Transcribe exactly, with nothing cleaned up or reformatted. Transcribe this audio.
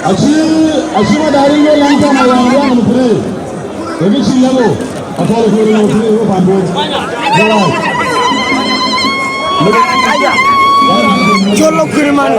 Aci, aci madari yo lan tama yang yang mukre. Kegi ci lego. Akol ko ni mukre ko pambo. Jolo kiri man.